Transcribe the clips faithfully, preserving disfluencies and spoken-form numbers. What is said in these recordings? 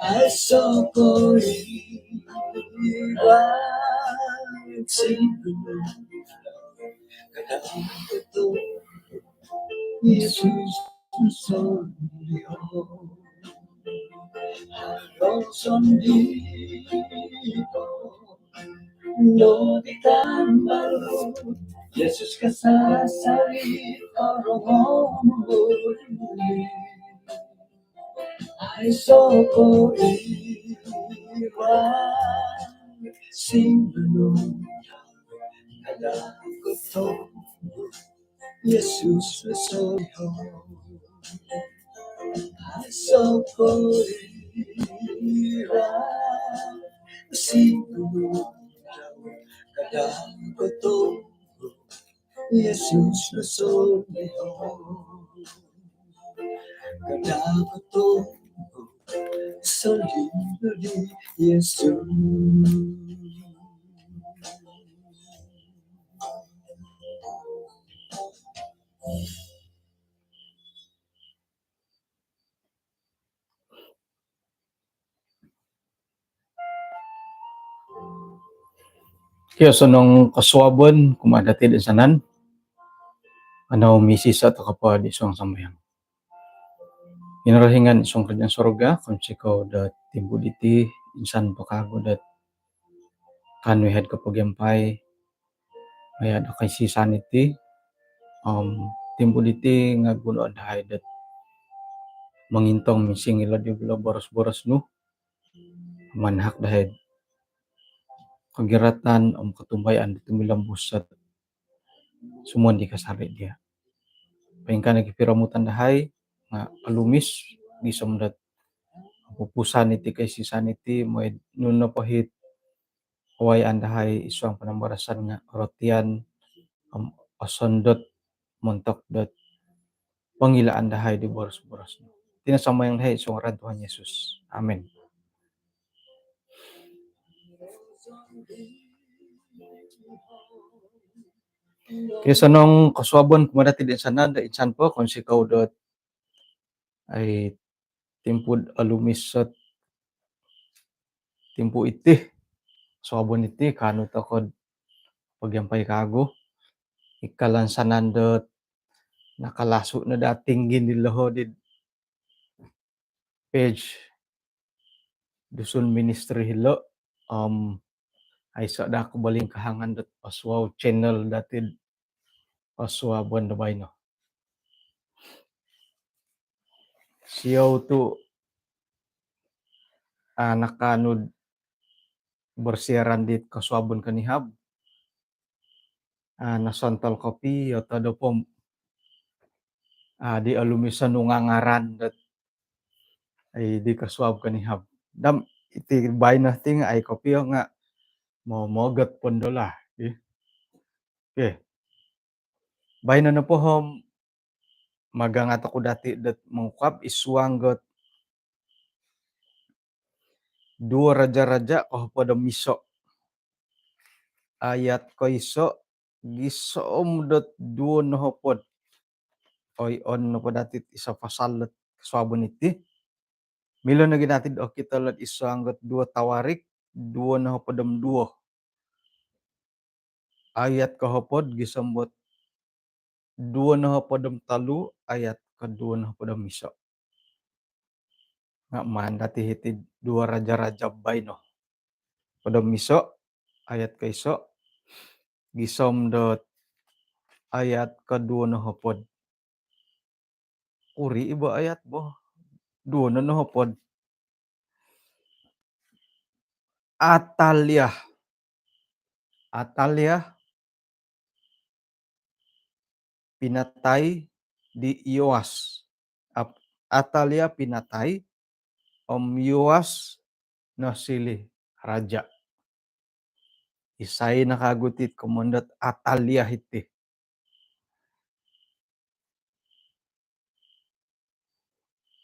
Aiso' ko iwak singgunung, kada' ko tonggo Yesus sondiho. Haro sondiho no di tambalut, Yesus kasasari' korongou muli. Aiso' ko iwak singgunung, kada' ko tonggo Yesus sondiho. Aiso' ko iwak singgunung, kada' ko tonggo Yesus sondiho. Kada' ko tonggo sondiho di Yesus. Kio, osonong kosuabon kumaa dati' do insanan. Kanou misisa' toko po di suang sambayang. Kinorohingan id suang kerajaan sorga, kounsikou dot timpu diti, insan po kagu dot kaanu ihai'd kopogiampai maya' do kaisisan iti. Om timpu diti nga' gunoon dahai dot mongintong minsingilo di boros-boros nu, manahak dahai kogiratan om kotumbayaan dot tumilombus sumondii kasari' diya'. Poingkaa nogi piromutan dahai nga' olumis gisom dot opupusan iti kaisisan iti, mooi nunu nopo it kawayaan dahai id suang panambarasan nga' orotian om osondot montok dot pongilaan dahai di boros-boros nu. Iti no sambayang dahai id suang ngaran Tuhan Yesus. Amin. Kio, osonong kosuabon kumaa dati' do insanan, do insan po kounsikou dot ai timpu'd olumis ot timpu iti, kosuabon iti, kaanu toko'd pogiampai kagu. I kalansanan dot nakalasu' no dati' ginilo di page Dusun Ministry hilo', om aiso' daa kobolingkahangan dot osuab channel dati'd kosuabon do baino. Siou tu' a' nakaanu'd bersiaran dit kosuabon konihab. A' nosontol kopio todop om a' di olumis o nunu nga' ngaran dot ai di kosuab konihab. Dam iti baino ti nga' ai kopio nga' momogot pondo lah. Okey. Baino nopo om magangat oku dati' dot mongukab id suang dot Duo Raja-raja' kohopod om iso', ayat koiso' gisom dot duo nohopod. Oi'on nopo dati'd iso' pasal dot kosuabon iti. Milo nogi dati'd okito ilo'd id suang dot Duo Tawarik duo nohopod om duo, ayat kohopod gisom dot duo nohopod om tolu, ayat koduo nohopod om iso'. Nga' maan dati' hiti'd Duo Raja-raja' baino. Hopod om iso', ayat koiso' gisom dot ayat koduo nohopod. Iri i' bo ayat bo. Duo no nohopod. Ataliah. Ataliah pinatai di Yoas. Ap-, Ataliah pinatai om Yoas nosiliu raja'. Isai no kagu iti komoyon dot Ataliah iti?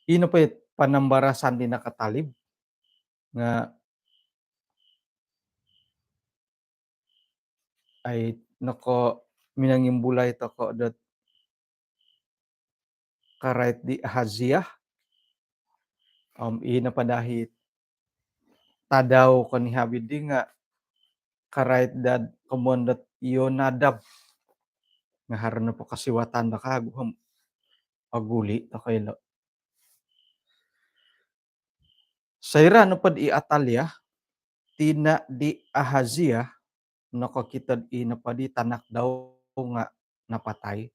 Ino po i' panambarasan di nakatalib nga' ai noko minangimbulai toko' dot karait di Ahazia. Om ino po daa i' tadau konihab iddi nga' karait dad komoyon dot Yonadab. Nga' haro nopo kosiwatan do kagu om oguli' toko' ilo'. Soira' nopod i Ataliah, tina' di Ahazia, nokokito'd i nopoddi tanak dau nga' napatai.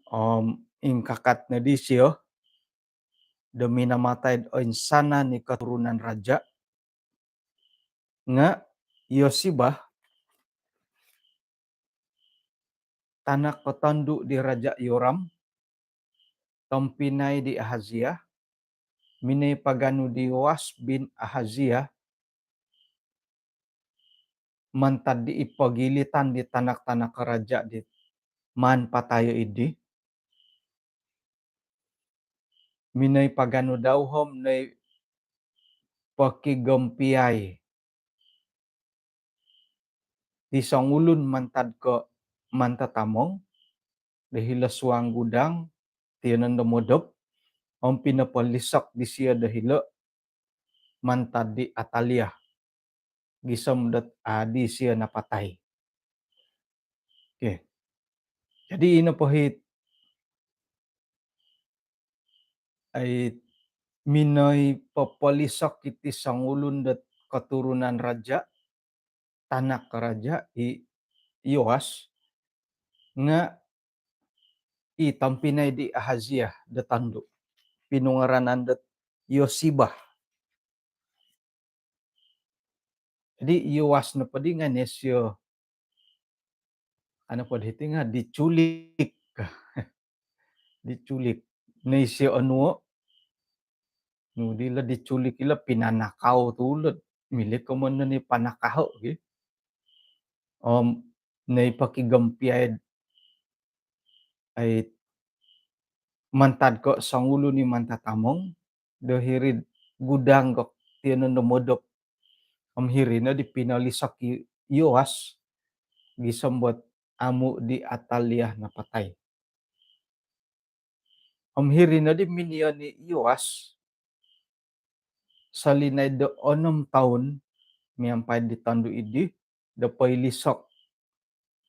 Om ingkakat noddi siyo do minamatai'd oinsanan i koturunan raja', nga' Yosibah, tanak ko tondu' di Raja' Yoram, tompinai di Ahazia, minoi paganu di Yoas bin Ahazia, mantad di id pogilitan di tanak-tanak raja' di maan patayo' iddi. Minoi paganu dau om minoi pokigompiai di songulun mantad ko' mantatamong do hilo' suang gudang tiyonon do modop, om pinopolisok disiyo do hilo' mantad di Ataliah gisom dot a'di siyo napatai. Okey. Jadi ino po hit ai minoi popolisok iti songulun dot koturunan raja', tanak raja' i Yoas, nga' i tompinai di Ahazia do tondu', pinungaranan dot Yosibah. Jadi Yoas nopoddi nga' nai siyo, ano pod hiti nga' diculik. Diculik. Nai siyo onuo'. Nu dilo diculik ilo pinanakau tu' ulod. Milo komoyon ni panakaho' gi. Om nai pokigompiai ai mantad ko' songulun i mantatamong do hiri'd gudang ko' tiyonon do modop. Om hiri noddi pinolisok i Yoas gisom dot amu' di Ataliah napatai. Om hiri noddi miniyon i Yoas solinaid do onom toun miampai di tondu' iddi do poilisok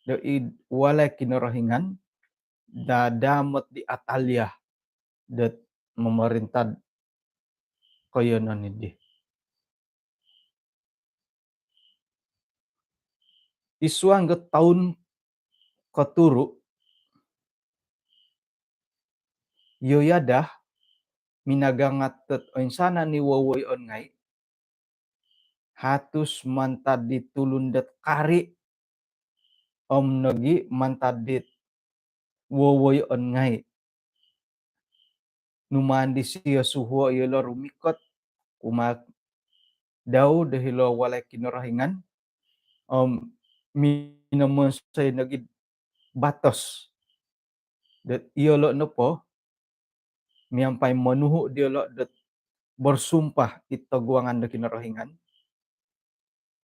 do id walai Kinorohingan, dadaamot di Ataliah dot momorinta'd koiyonon iddi. Id suang do toun koturu', Yoyada minagangat dot oinsanan i wowoyoon ngai', hatus mantad di tulun dot kari', om nogi' mantad dit wowoyoon ngai'. Numaan disiyo suhuo' iyolo' rumikot kumaa dau do hilo' walai Kinorohingan, om minomonsoi nogi'd batos dot iyolo' nopo miampai monuhu' diyolo' dot borsumpah id toguangan do Kinorohingan.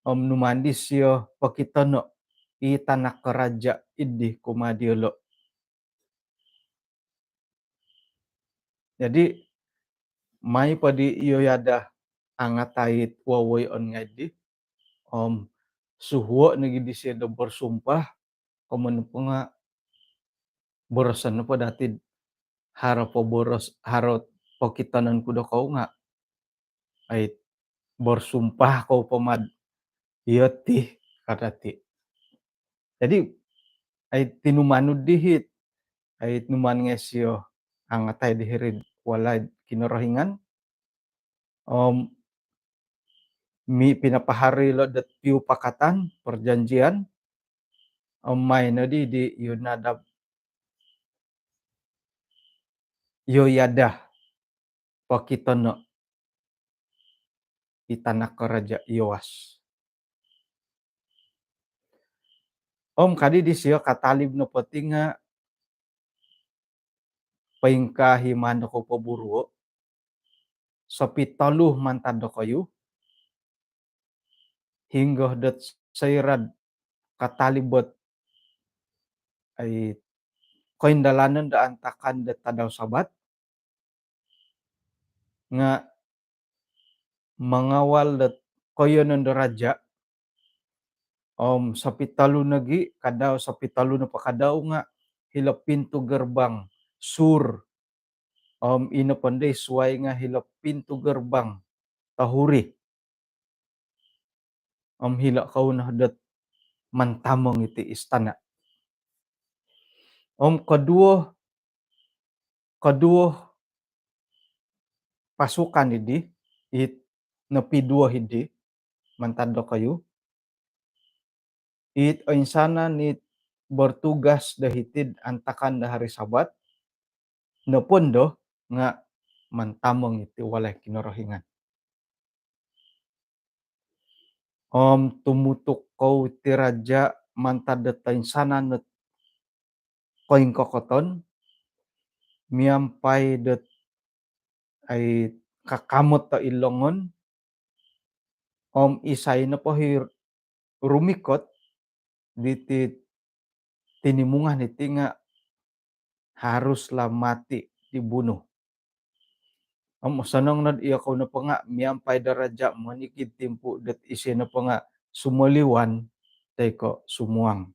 Om numaan disiyo pokitono' i tanak raja' iddi kumaa diyolo'. Jadi mai poddi Yoyada angatai it wowoyoon ngai' iddi, om suhuo' nogi' disiyo do borsumpah, komoyon nopo nga' boroson nopo dati'd haro po boros, haro pokitonon ku dokou nga' ai borsumpah kou po mad iyo ti ka dati'. Jadi ai tinumanud dihit, ai numaan ngai' siyo angatai di hiri'd walai'd Kinorohingan. Om mi pinapahari ilo' dot piupakatan, perjanjian, om mai noddi di Yonadab, Yoyada pokitono' i tanak raja' Yoas. Om kadi disiyo katalib nopo ti nga' poingkaa hi maan dokou poburuo', sopitolu mantad dokoyu, hinggo dot soira'd katalib ot ai koindalanon do antakan do tadau Sabat, nga' mangawal dot koiyonon do raja', om sopitolu nogi' kadau, sopitolu nopo kadau nga' hilo pintu gerbang sur, om ino pondo i suwai nga' hilo pintu gerbang tohuri. Om hilo kou no dot mantamong iti istana'. Om koduo, koduo pasukan iddi, it nopiduo iddi mantad dokoyu, it oinsanan it bertugas do hiti'd antakan do hari Sabat, nopondo nga' mantamong iti walai Kinorohingan. Om tumutuk kou iti raja' mantad dot oinsanan dot koingkokoton, miampai dot ai kakamot do id longon, om isai nopo i rumikot diti tinimungan iti nga' haruslah mati, dibunuh. Om osonong nod iyokou nopo nga' miampai do raja' monikid timpu dot isio nopo nga' sumoliwan toi ko' sumuang.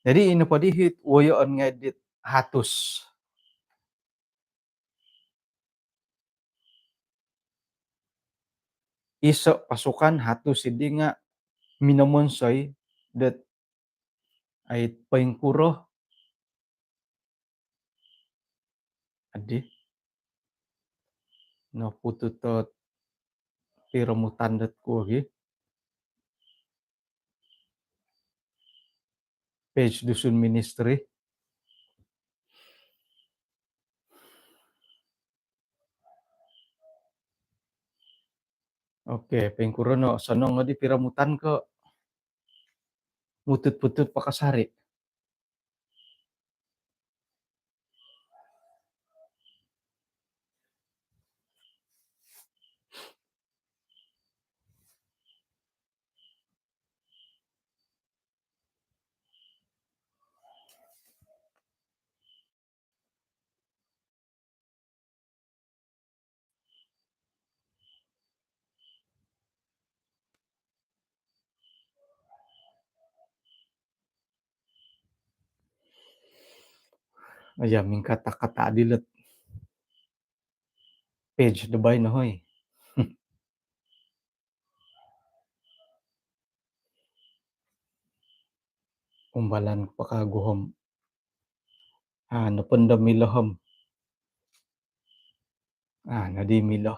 Jadi ino poddi it woyoon ngai' dit hatus. Iso' pasukan hatus iddi nga' minomonsoi dot ai poingkuro addi. Noputut ot piromutan dot kuo gi. Page Dusun Ministry. Okey, poingkuro no, osonong ngoddi piromutan ko' mutut-putut pakasari'? Aya, mingkatak-katak dilo' page do baino, hoi. Umbalan po kagu om. Ah, nopo ndo milo om. Ah, nadi milo.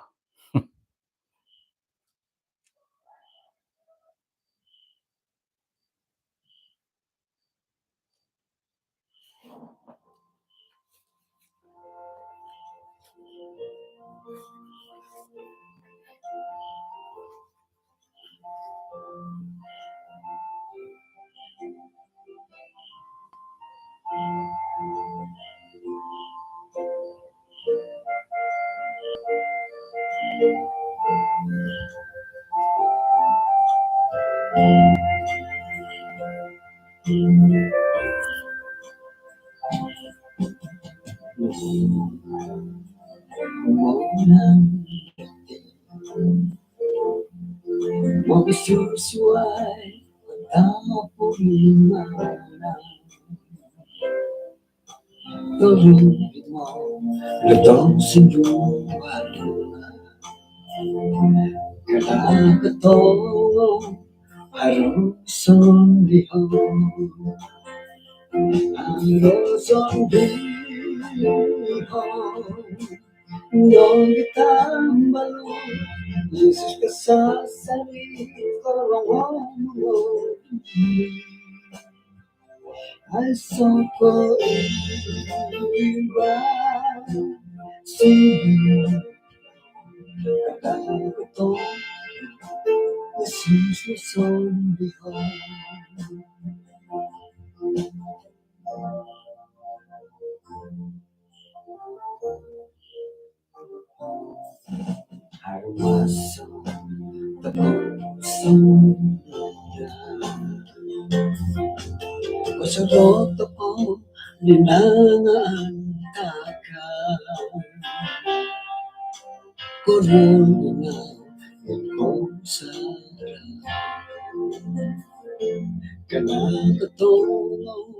Kana kotolou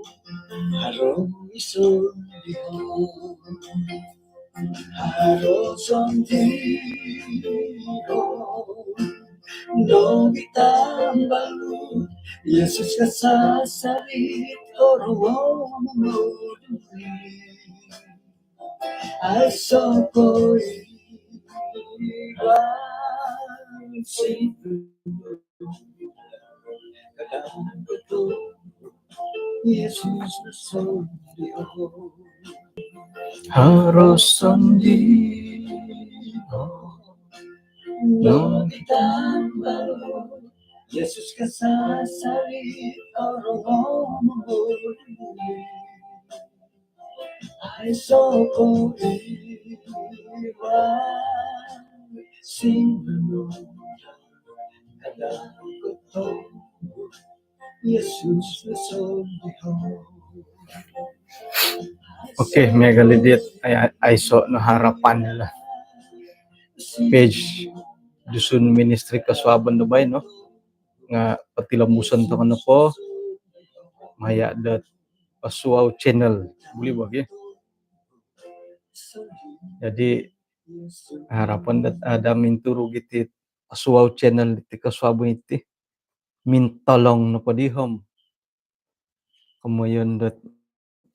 haro iso diho. Haro sondii o nogi tambalut, Yesus kasasari orongou modui. Aiso ko i wasi. Yesus sondii o. Haro sondii o nogi tambalut, Yesus kasasari orongou modui. Aiso ko i wasi. Kada kotolou Yesus sondii o. Okey, miagal i dit, ai-, aiso no harapan lah. Page Dusun Ministry kosuabon do baino nga potilombuson tokou nopo maya dot Kosuabon Channel. Buli bo gi. Jadi harapan dot ada minturu giti Kosuabon Channel diti kosuabon iti, mintolong nopo di om komoyon dot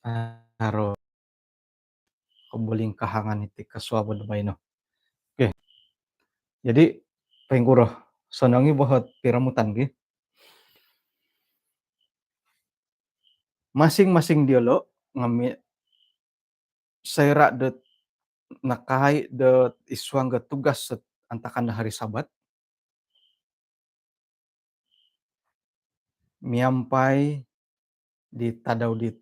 haro kobolingkahangan iti kosuabon do baino. Okey. Jadi poingkuro, sonong i bo ot piromutan gi. Masing-masing diolo nga mi-, soira dot nakai dot id suang do tugas dot antakan do hari Sabat, miampai di tadau di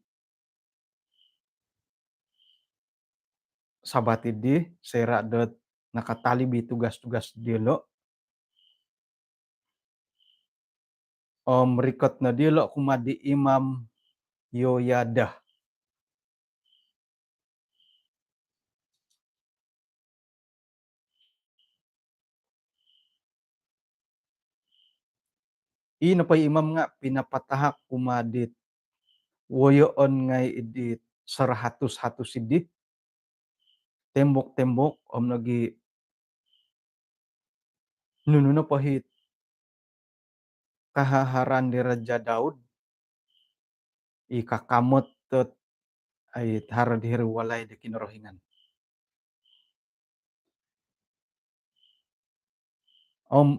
Sabat idi, soira dot nakatalib i tugas-tugas diolo om rikot no diolo kumaa di Imam Yoyada. I nopo i imam nga pinapatahak kumaa dit woyoon ngai id dit sarahatus-hatus idi, tembok-tembok om nogi nunu nopo it kahaharan di Raja Daud, i kakamot dot, ai, haro di hiri walai di Kinorohingan. Om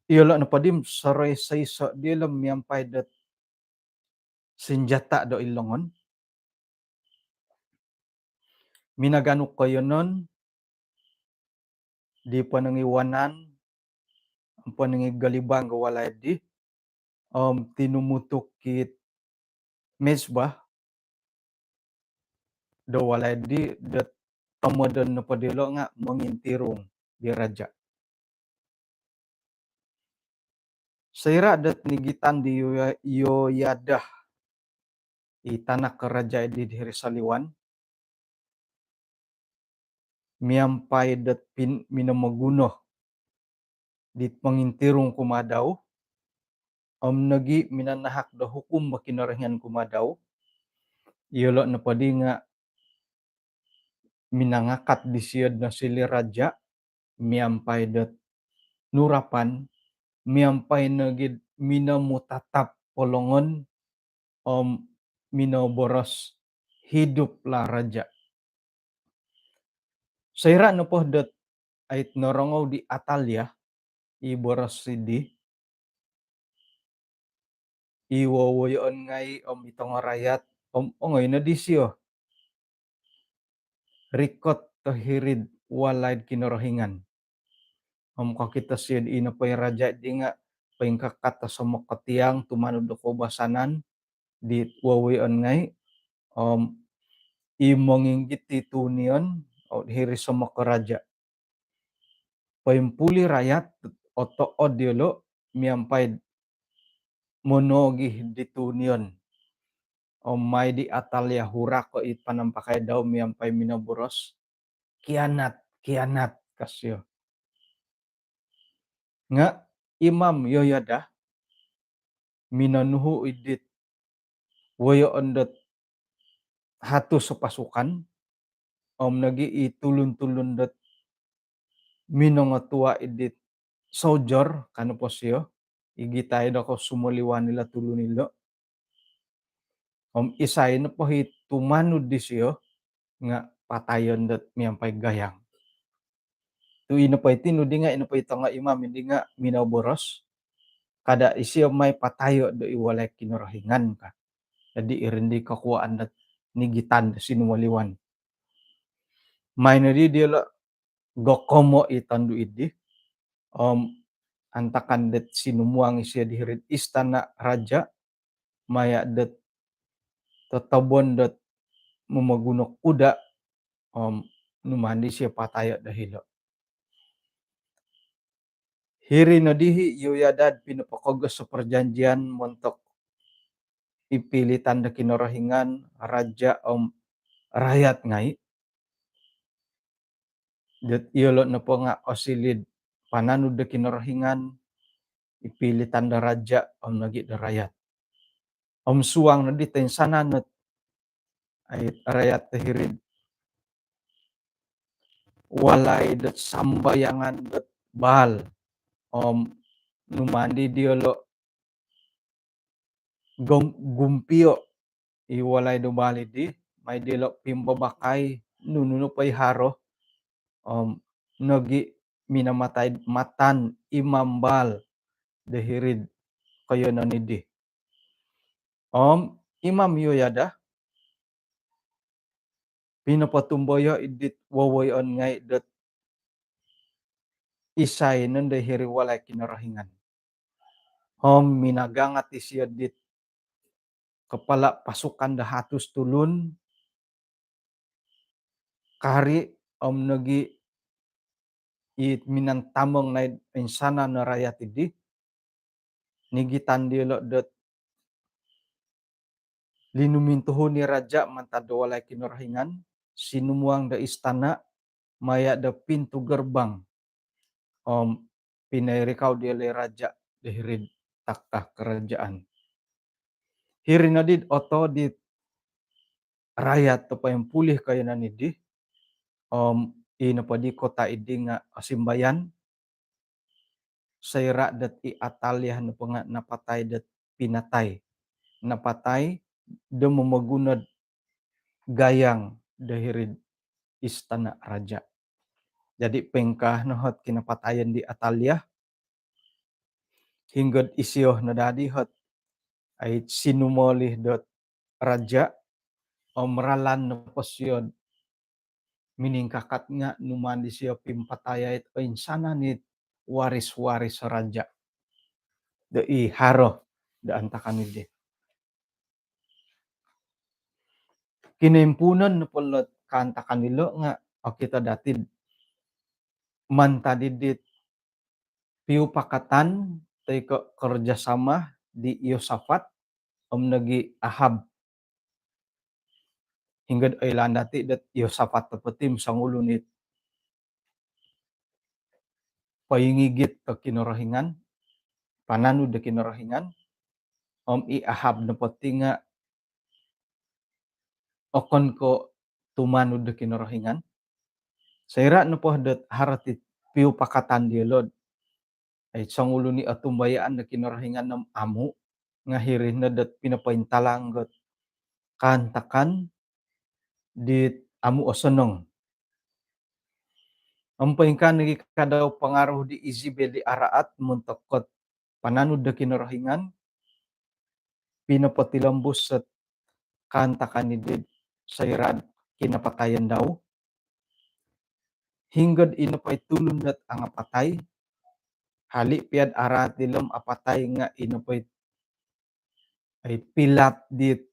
iolo nopo di om soroiso-iso diolo miampai dot sinjata do id longon, minaganu koiyonon di ponong id wanan, ponong id golibang do walai di, om tinumutuk it mizbah do walai di, do tomodon nopo diolo nga mongintirung di raja. Soira dot nigitan di Yoya-, Yoyada, i tanak raja di hiri soliwan, miampai dot pin-, minomoguno dit mongintirung kumaa dau, om nogi minanahak do hukum do Kinorohingan kumaa dau, iolo nopo di nga minangakat disio do nosiliu raja, miampai dot nurapan, miampai nogi minomutatap do longon, om minoboros, "Hiduplah Raja." Soira nopo dot, ai, norongou di Atalia i boros dii, i wowoyoon ngai om i tongo rayat, om ongoi no disio rikot do hiri'd walai'd Kinorohingan. Om kokito sio di nopo i raja di nga poingkakat do somok do tiang tumanud do koubasanan di wowoyoon ngai, om i mongingkit di tunion, o, hiri somok do raja. Poimpuli rayat, otood diolo miampai monogi di tunion. Om mai di Atalia hurako i panampakai dau miampai minoboros, "Kianat, kianat," ka sio. Nga' Imam Yoyada minonuhu' iddit woyoon dot hatus o pasukan, om nogi' i tulun-tulun dot minongotua' iddit soldier, ka nopo sio, igitai do ko' sumoliwan ilo tulun ilo. Om isai nopo i tumanud disio nga' patayon dot miampai gayang. Tu' ino po i tinudi nga', ino po i tongo imam iddi nga' minoboros, kada' isio mai patayo' do i walai Kinorohingan ka. Jadi' iri ndi kokuwaan dot nigitan do sinumoliwan. Mai noddi diyolo' gokomo' i tondu' iddi, om antakan dot sinumuang isio di hiri'd istana' raja', maya' dot totobon dot momoguno kuda', om numaan disio patayo' do hilo'. Hiri noddi i Yoyada pinopokogos o perjanjian montok i pilitan do Kinorohingan, raja' om rayat ngai'. Dot iyolo' nopo nga' osiliu'd pananud do Kinorohingan, i pilitan do raja' om nogi' do rayat. Om suang noddi toinsanan ot ai rayat do hiri'd walai dot sambayangan dot Baal. Om numaan di diyolo' gom-, gumpio' i walai do Baal iddi, mai diyolo' pimbabakai nunu nopo i haro, om nogi' minamatai matan imam Baal do hiri'd koiyonon iddi. Om Imam Yoyada pinopotumboyo' iddit wowoyoon ngai' dot isai nondo hiri walai Kinorohingan. Om minagangat isio dit kepala pasukan do hatus tulun, kari' om nogi' i minantamong nai'd insanan o rayat iddi, nigitan diyolo' dot linumintuhun i raja' mantad do walai Kinorohingan, sinumuang do istana', maya' do pintu gerbang, om pinoirikau diyolo' i raja' do hiri'd takah kerajaan. Hiri noddi'd otoo dit rayat do poimpulih koiyonon iddi, om i nopo di kota iddi nga' osimbayan, soira' dot i Ataliah nopo nga' napatai dot pinatai. Napatai do momoguno'd gayang do hiri'd istana' raja'. Jadi' poingkaa no hot kinapatayon di Ataliah, hinggo'd isio no dadi hot ai sinumolih dot raja', om ralan nopo sio'd miningkakat nga' numaan disio pimpatayai it oinsanan it waris-waris raja' do i haro do antakan iddi. Kinoimpuunon nopo dot kaantakan ilo' nga' okito dati'd mantad iddit piupakatan toi ko' kerjasama di Yosafat om nogi' Ahab. Hinggo'd oilaan dati' dot Yosafat nopo ti songulun it poingigit do Kinorohingan, pananud do Kinorohingan, om i Ahab nopo ti nga' okon ko' tumanud do Kinorohingan. Soira' nopo dot haro ti piupakatan diyolo'd ai songulun i otumbayaan do Kinorohingan om amu', nga' hiri no dot pinopointalang dot kaantakan dit amu' osonong. Om poingkaa nogi' kadau pangaruh di Izebel di araat montok dot pananud do Kinorohingan, pinopotilombus dot kaantakan iddi soira'd kinapatayon dau. Hinggo'd ino po i tulun dot angapatai, hali' piya'd araat ilo om apatai nga' ino po i ai pilat dit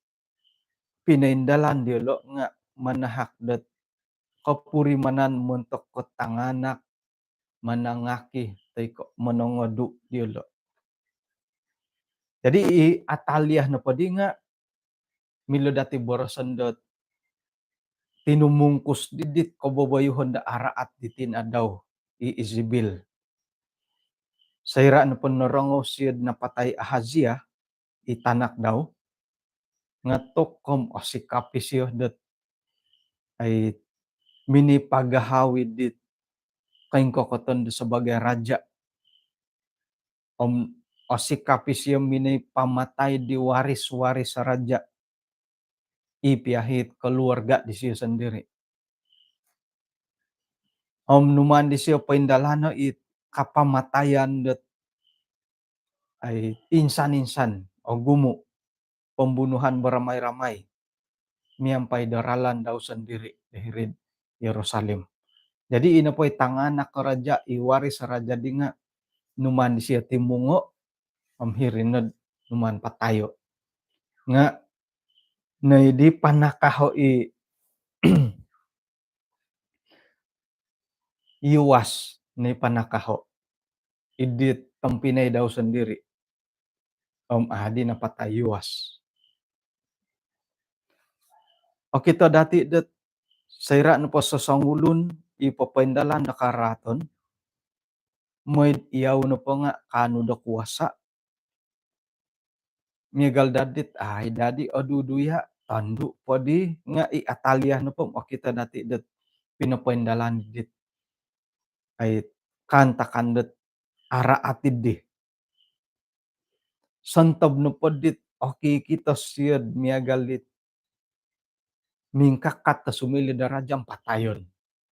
pinoindalan diyolo' nga' manahak dot kopurimanan montok dot tanganak, manangaki toi ko' monongodu' diyolo'. Jadi' i Ataliah nopo di nga' milo dati' boroson dot tinumungkus di dit koboboyuhon do araat di tinadau i Izebel. Soira' nopo norongou sio do napatai Ahazia i tanak dau, nga' tokom osikap isio dot ai minoi pagahau i dit koingkokoton do sabagai raja'. Om osikap isio minoi pamatai di waris-waris raja', i piya hit keluarga disio sondiri'. Om numaan disio poindalano' i kapamatayan dot ai insan-insan, ogumu', pembunuhan beramai-ramai miampai do ralan dau sondiri' do hiri'd Yerusalim. Jadi ino po i tanganak raja', i waris raja' di nga' numaan disio timungo' om hiri nod numaan patayo'. Nga' no idi panakaho' i Yoas ni panakaho' i dit tompinai dau sondiri'. Om adi napatai Yoas. Okito dati' dot soira' nopo sosongulun i popoindalan do karaaton, moi'd iyau nopo nga' kaanu do kuasa', miagal dadi't ai dadi oduduya', tondu' podi nga' i Atalia nopo okito dati' dot pinopoindalan dit ai kaantakan dot araat iddi. Sontob nopo dit okikito sio'd miagal dit mingkakat do sumiliu do raja' om patayon.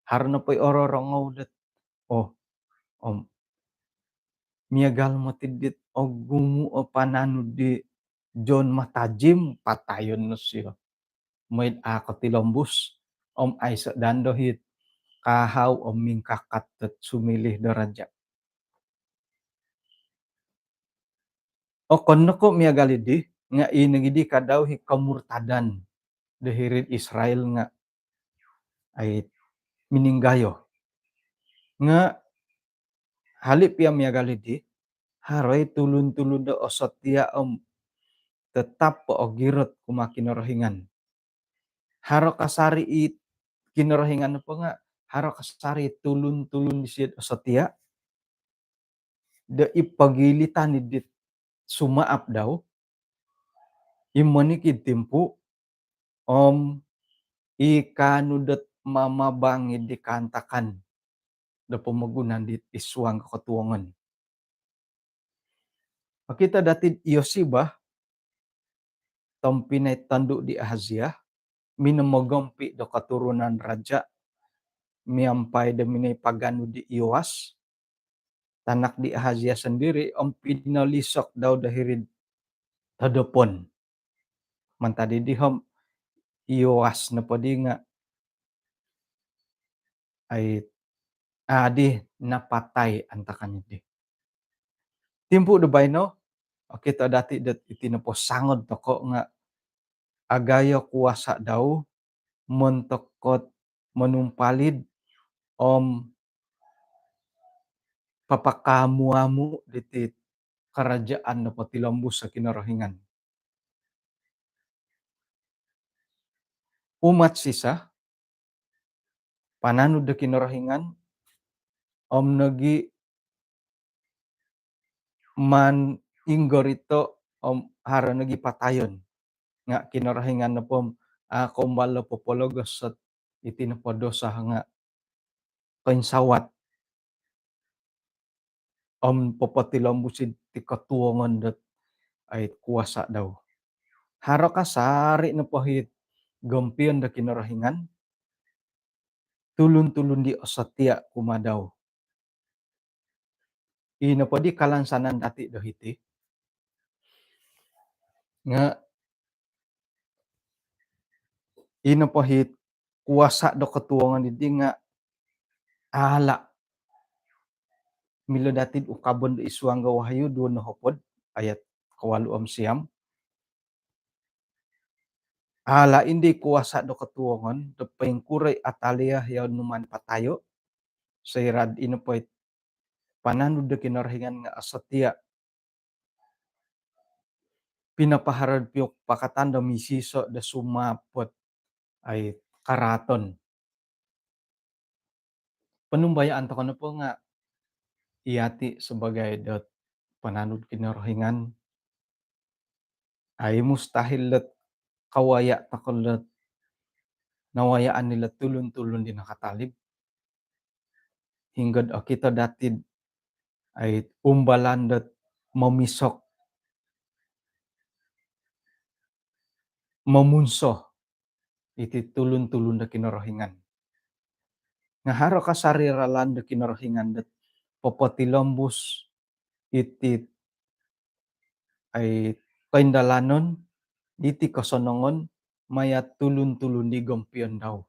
Haro nopo i ororongou dot, oh, om miagal moti dit ogumu' o pananud di John Matajim, patayon no sio. Moi'd a' kotilombus om aiso' dando hit kaahau om mingkakat dot sumiliu do raja'. Okon no ko' miagal iddi, nga' ii nogi di kadau hi komurtadan do hiri'd Israel nga' ai mininggayo. Nga' hali' piya miagal iddi, haro i tulun-tulun do osotia' om tetap po ogirot kumaa Kinorohingan. Haro kasari' i Kinorohingan nopo nga' haro kasari' i tulun-tulun disio'd osotia' do i pogilitan i dit sumaap dau, i monikid timpu', om i kaanu dot mamabang i di kaantakan do pomogunan dit id suang kotuongon. Okito dati'd Yosiba, tompinai tondu' di Ahazia, minomogompi' do koturunan raja' miampai do minoi paganu di Yoas, tanak di Ahazia sondiri', om pinolisok dau do hiri'd todopon. Mantad iddi om Yoas nopo di nga' ai adi napatai antakan iddi. Timpu' do baino, okito dati' dot iti nopo sangod toko' nga' agayo kuasa' dau montok dot monumpalid om papakaamu-amu' diti karajaan do potilombus o Kinorohingan. Umat sisa, pananud do Kinorohingan, om nogi' maan inggorito' om haro nogi' patayon. Nga' Kinorohingan nopo om a' koumbal do popologos ot iti nopo dosa nga' koinsawat om popotilombus id ti kotuongon dot ai kuasa' dau. Haro kasari' nopo hit gompion do Kinorohingan, tulun-tulun di osotia' kumaa dau. Ii nopo di kalansanan dati' do hiti nga' ii nopo hit kuasa' do kotuongon iddi nga' ala'. Milo dati'd ukabon do id suang do Wahyu duo nohopod ayat kowalu' om siam. Ala' indi kuasa' do kotuongon do poingkuro i Atalia iyau numaan patayo', soira'd ii nopo i pananud do Kinorohingan nga' osotia', pinapaharo'd piupakatan do misiso' do sumaap ot ai karaaton. Ponumbayaan toko' nopo nga' iyati' sabagai dot pananud Kinorohingan, ai mustahil dot kawaya' toko' dot nawayaan nilo tulun-tulun di nakatalib. Hinggod okito dati'd ai umbalan dot momisok, momunso iti tulun-tulun do Kinorohingan. Nga' haro kasari ralan do Kinorohingan dot popotilombus iti ai koindalanon, iti kosonongon maya' tulun-tulun di gompion dau.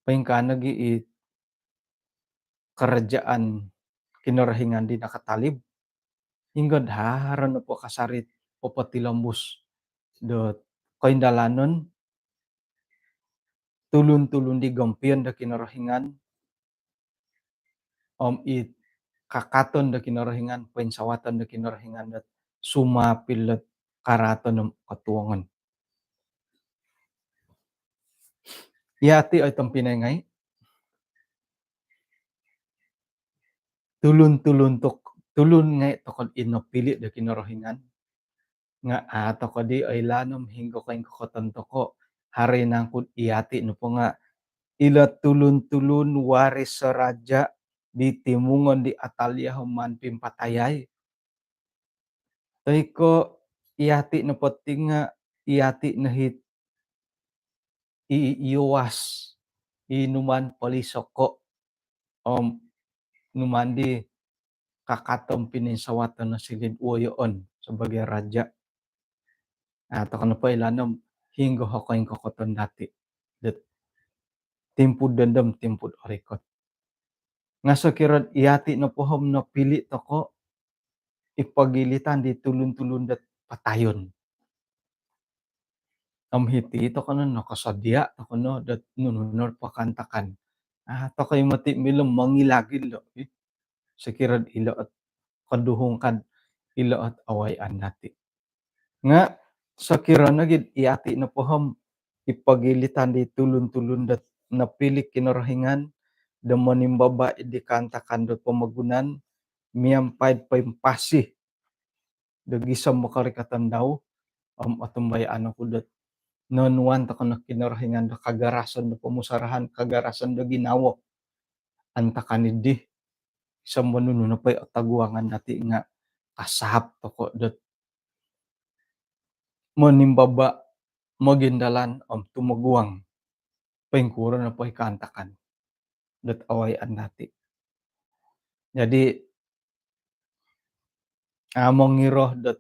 Poingkaa nogi' i karajaan Kinorohingan di nakatalib, hinggod haro nopo kasari popotilombus dot koindalanon, tulun-tulun di gompion do Kinorohingan, om i kakaton do Kinorohingan, poinsawaton do Kinorohingan dot sumaapil dot karaaton om kotuongon. Iyati' oi tompinai ngai', tulun-tulun tok-, tulun ngai' toko'd i nopili' do Kinorohingan, nga' a' toko' di oilaan om hinonggo koingkokoton toko'. Haro i nangku'd iyati' nopo nga' ilo tulun-tulun waris raja' di timungon di Atalia om maan pimpatayai. Toi ko' iyati' nopo ti nga' iyati' no hit i Yoas, i numaan polisoko' om numaan di kakaton pinoinsawaton no sili'd woyoon sabagai raja'. A' toko' nopo oilaan om hinonggo koingkokoton dati' dot timpu'd dondo om timpu'd orikot. Nga' sokiro'd iyati' nopo om nopili' toko', i pogilitan di tulun-tulun dot patayon. Om hiti toko' no nokosodia' toko' no dot nunu nopo kaantakan. A' toko' i moti' milo mongilagid lo, ih. Sokiro'd ilo' ot koduhung kad ilo' ot awayaan dati'. Nga' sokiro nogi'd iyati' nopo om i pogilitan di tulun-tulun dot nopili' Kinorohingan do monimbaba' di kaantakan dot pomogunan miampai'd poimpasi do gisom do korikoton dau, om otumbayaan oku dot nonuan toko' no Kinorohingan do kagarasan do pomusarahan, kagarasan do ginawo. Antakan iddi, gisom do nunu nopo i otoguangan dati' nga' kasaap toko' dot monimbaba', mogindalan om tumoguang poingkuro nopo i kaantakan dot awayaan dati'. Jadi, a' mongiro dot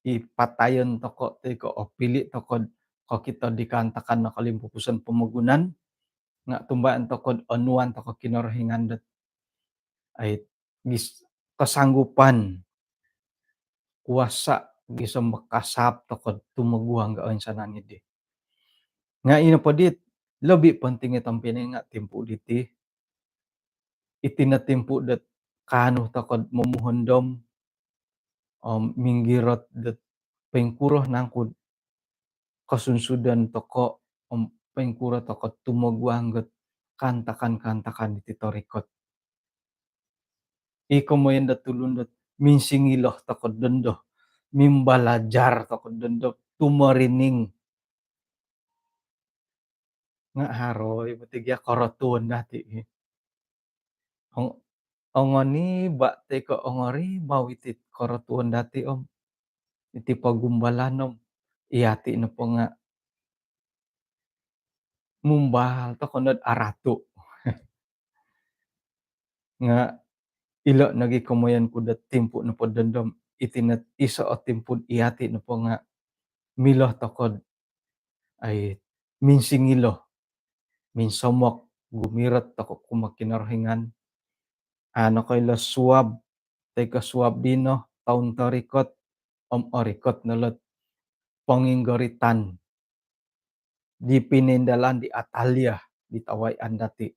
i patayon toko' toi ko' opili' toko'd kokito di kaantakan nokolimpupuson pomogunan, nga' tumbayaan toko'd onuan toko' Kinorohingan dot ai gis-, kesanggupan, kuasa gisom do kasaap toko'd tumoguang do oinsanan iddi. Nga' ino poddi lobi ponting i tompinai nga' timpu' diti. Iti no timpu' dot kaanu toko'd momuhondom om minggirot dot poingkuro nangku'd kosunsudon toko' om poingkuro toko'd tumoguang dot kaantakan-kaantakan diti torikot. I komoyon dot tulun dot minsingilo toko'd dondo, mimbalajar toko'd dondo, tumorining. Nga' haro i moti gia korotuon dati'. Ong-, ongoniba' toi ko' ongoribau iti korotuon dati' om iti pogumbalan om iyati' nopo nga' mumbal toko' nod aratu'. Nga' ilo' nogi komoyon ku dot timpu' nopo dondo om iti no iso' o timpu'd iyati' nopo nga' milo toko'd ai minsingilo, minsomok, gumirot toko' kumaa Kinorohingan. A' nokoilo suab toi ko' suab dino, toun torikot om orikot no lot ponginggoritan di pinoindalan di Atalia di tawayaan dati'.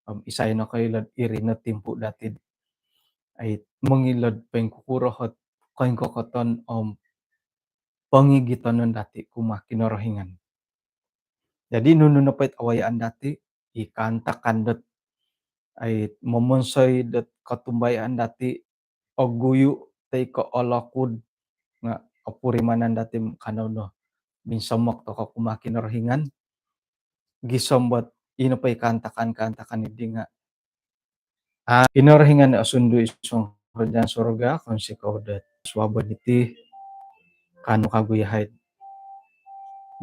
Om isai nokoilo'd iri no timpu' dati'd ai mongilo'd poingkukuro ot koingkokoton om pongigitonon dati' kumaa Kinorohingan. Jadi nunu nopo it awayaan dati', i kaantakan dot ai momonsoi dot kotumbayaan dati' oguyu' toi ko' olokud nga' opurimanan dati' kanou no minsomok toko' kumaa Kinorohingan gisom dot ino po i kaantakan-kaantakan iddi nga' a' Kinorohingan osundu' id suang karajaan surga. Kounsikou dot suabon iti kaanu kagu iyahai'd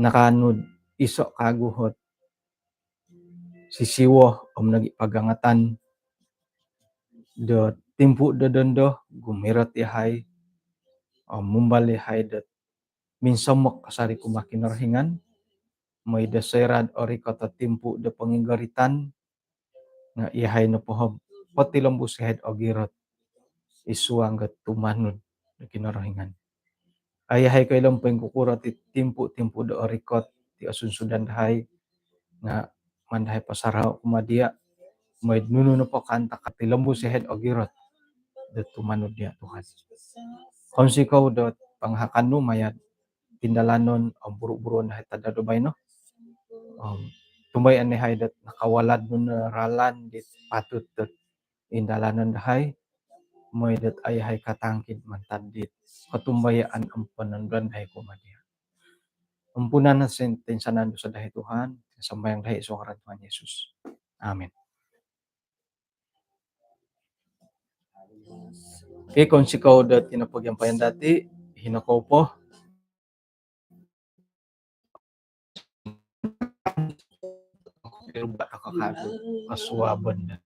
nakaanu'd iso' kagu ot sisiwo om nogi' pagangatan do timpu' do dondo gumirot iyahai om mumbal iyahai dot minsomok kasari' kumaa Kinorohingan moi do soira'd orikot o timpu' do pongigoritan nga' iyahai nopo om potilombus iyahai'd ogirot id suang dot tumanud do Kinorohingan. Ai iyahai koilo om poingkukuro ti timpu'-timpu' do orikot ti osunsudan dahai nga' maan dahai pasarao' kumaa diya' moi'd nunu nopo kaantakan tilombus iyahai'd ogirot do tumanud diya' Tuhan. Kounsikou dot pangahakan nu maya'd tindalanon om buru-buruon dahai tadau do baino om tumbayaan iyahai dot nakawalad nu no ralan dit patut dot indalanon dahai moi dot ai iyahai katangkid mantad dit kotumbayaan om ponondoan dahai kumaa diya'. Ampunan no toinsanan dusa dahai Tuhan, sambayang dahai id suang ngaran Tuhan Yesus. Amin. Okey, kounsikou dot ino pogiampayan dati', hino kou po. Kosuabon.